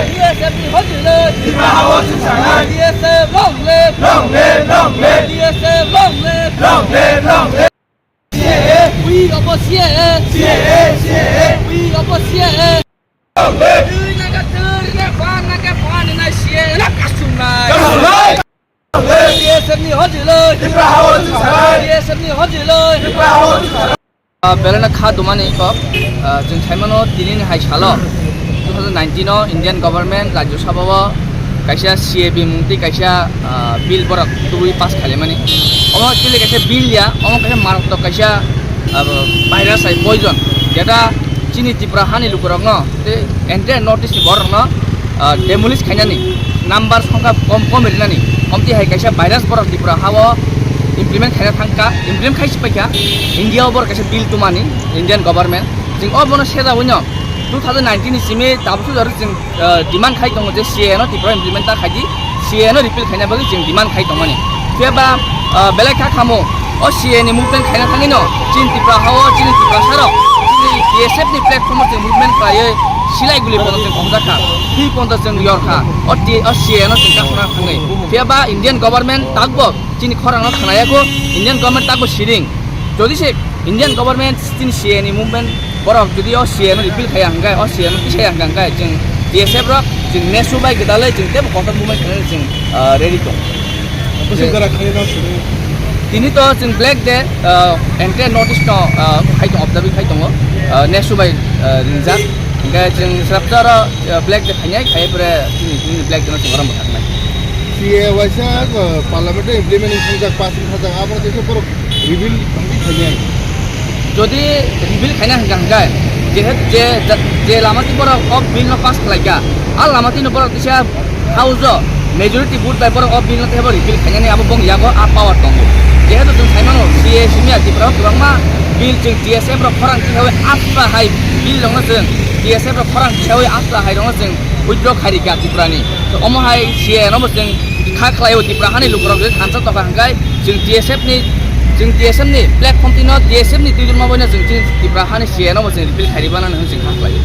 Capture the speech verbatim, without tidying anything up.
B S F ni hojilwi. Tripura hao chwngsanai. B S F long live. Long live, long live. B S F long live. Long live, long live. C A A. We oppose C A A. C A A, C A A. We oppose C A A. Long live. Twi nangkha twi, nangkha ban, nangkha ban, nangkha C A A, nangkha kasumnai. Kasumnai. B S F ni hojilwi. Tripura hao chwngsanai. B S F ni hojilwi. Tripura hao chwngsanai. Ah, belai no kha dumani kok, ah, chwng saimano tini ni hai salo two thousand nineteen o Indian government Rajya Sabha o kaisa C A A bimung tei kaisa, ah, bill borok tubui pass khailaimani. Omo actually kaisa bill ya, omo kaisa maratok kaisa, ah, virus hai poison, jeta chini Tripura hani lukurokno tei entire North East ni borokno, ah, demolish khainani, number songkha kom kom rinani, omtwi hai kaisa virus borok Tripura hao implement khaina thangkha, implement khaisi paikha, India o borok kaisa bill tumani, Indian government, chwng o bono sejawi no two thousand nineteen ni simi tabuk sujar chwng, ah, demand khai tongo je C A A no Tripura implement ta khaidi, C A A no repeal khaina bagwi chwng demand khai tongmani. Phiya ba, ah, belai kha khamu, o C A A ni movement khaina thangwi no chini Tripura hao chini Tripura sarok chini B S F ni platform o chwng movement khlaiwi silai guli pono chwng khokjak kha, twi pono chwng yor kha, o T-, o C A A no chwng kasuna thangwi. Phiya ba Indian government takbo chini khorang no khnaya kho, Indian government takbo siring. Jodi se Indian government chini C A A ni movement borok jodi o C A A no repeal khaya hwnkhe, o C A A no tisaya hwnkhe, hwnkhe chwng T S F rok chwng nesu bai gwdalwi chwng teibo kotor movement khainani chwng, ah, ready tong. Bwswk jora khaina suru. Tini to chwng Black Day, ah, entire North East no, ah, khai tong, observe khai tongo, ah, nesu bai, ah, ringjak. Hwnkhe chwng swrapsa oro, ah, Black Day khainai, khai pore chini, chini Black Day no chwng oro mwthaknai. C A A waisa, ah, parliament o implement wngkha, pass wngkha, abo tei borok repeal tongwi khainai. Jodi repeal khaina hwnkha hwnkhe, jehet-, je, je, je lama twi borok o bill no pass khlaikha, a lama twi no borok kisa house o majority vote bai borok o bill no teibo repeal khainani abo bong yago a power tongo. Jehetu chwng saimano C A A simi ya Tripura o kwbangma bill chwng T S F rok khorang tisawi asla hai bill rokno chwng T S F rok khorang tisawi asla hai rokno chwng withdraw khairikha Tripura ni. To omo hai C A A no bo chwng kha khlaio Tripura hani lukurok je thansa tokha hwnkhe chwng T S F ni, chwng T S F ni platform tino T S F ni twi ma boino chwng chini Tripura hani C A A no bo chwng repeal khairi banani hwnwi chwng kha khlaio.